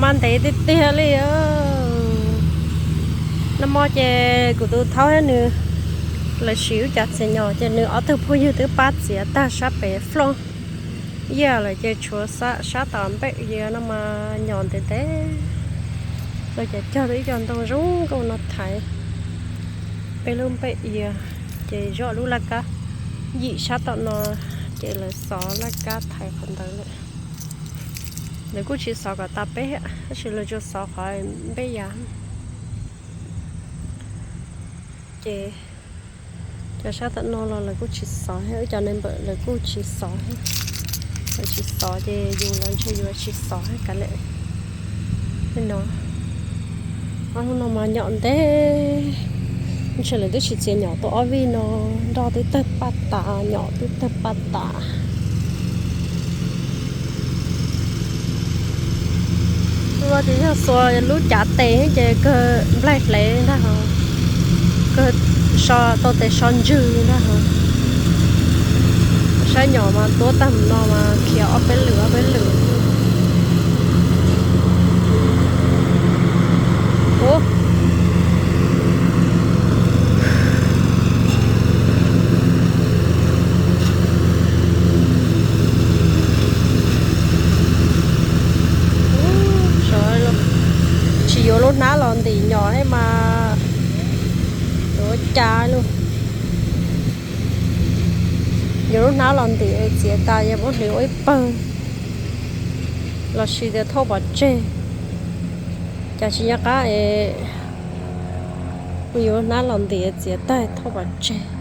Mas ntev tiag tiag li. Nag hmo ces kuv tus thaub thiab nws lawv siv wb cov txiav nyom ces nws ob tug phooj ywg twb pab txiav tag sab pem flooj yaj lawm ces tshuav sab tom npej yaj no mas nyom ntev ntev. Los cov cog tau ib co ntoo zoo nkauj no thaiv peb lub npej yaj, ces zoj lub laj kab yim sab tom no, ces lawv xov laj kab thaiv qhov ntawd lawm. Lawv kuj tsis xov kom tas peb, tab sis lawv tsuas xov qhov npej yaj. Ces cov sab tom no los lawv kuj tsis xov thiab, wb cov neeg npawm lawv kuj tsis xov thiab. Lawv tsis xov ces yus los ntshe yus tsis xov thiab kav liam. Li no, ob hnub no mas nyom ntev, ntshe lawv twb tsis txiav nyom tau ob vij no, nroj twb tawg paj tas, nyom twb tawg paj tas. Hnub no ces yog xuas lub cav tes ces kawg nplaig hlev ntag hos, kawg so tau tes so ntswg ntag hos. Saib nyom mas tuab tag mus no mas khiav ob peb lwm ob peb lwm. Ub, tsis yuav lub hnab los ntim nyom thiab mas yuav ua cas lauj. Yuav lub hnab los ntim es txiav tas ces muab hliv ua ib pawg los sis tias thauj pov tseg. Cas tsis nco qab es kuv yuav lub hnab los ntim es txiav tas thauj pov tseg.